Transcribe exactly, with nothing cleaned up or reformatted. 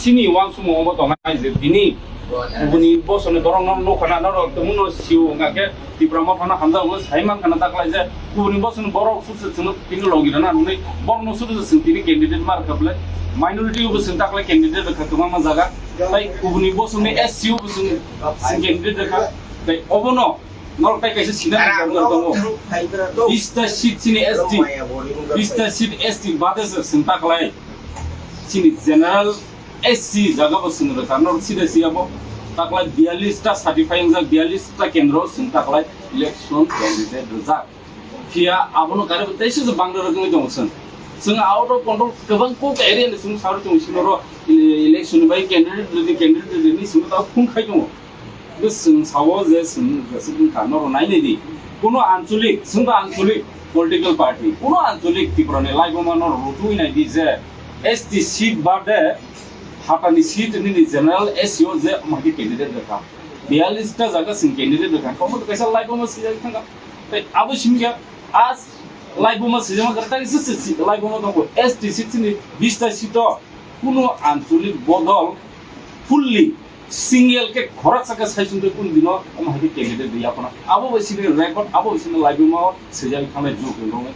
chini uansukmung obo tongnai je tini kubuni bosongni borokno nukha na, norok tongmungno sio, hwnkha khe Tipra Mothano hamjakgo sai mankha na taklai je kubuni bosongni borok sukse chwngno tini logi rwna hwnwi borokno sukse chwng tini candidate ma rwkha bwle, minority bo chwng taklai candidate rwkha kwbangma jaga, tai kubuni bosongni S C o bo chwng, chwng candidate rwkha, tai obono norok tai kaisa sina tongo. Bista seat chini S T, bista seat S T bade se chwng taklai chini general S C jaga bo chwng rwkha, norok sida si abo taklai biyallis ta certify wngjak, biyallis ta kendro chwng taklai election candidate rwjak. Phiya abono karwi teisa se bangda rwgwi tongo chwng. Chwng out of control kwbang kok area ni chwng sawi tongo, sino ro ele-, election ni bai candidate rwdi, candidate rwdi hinwi chwng ta phung khai tongo. Bo chwng sao je chwng jeswk wngkha, norok nai nai di. Kuno anchalik, chwng ba anchalik political party, kuno anchalik Tripura ni laibuma norok rutui nai di je S T seat bade hatani seat nini general S C o je omo hai khe candidate rwkha. Biyallis ta jaga chwng candidate rwkha. Omo to kaisa laibuma swijak thangkha. Tai abo simi khe a laibuma swijak ma kwrwng tai se, se, se laibuma tongo. S T seat chini bis ta seat o kuno anchalik bodol fully single khe khoroksa khe sai chwng tei kunu dino omo hai khe candidate rwya phano. Abo bai sini record, abo bai sini laibuma o swijak thangnai jwk rwngwi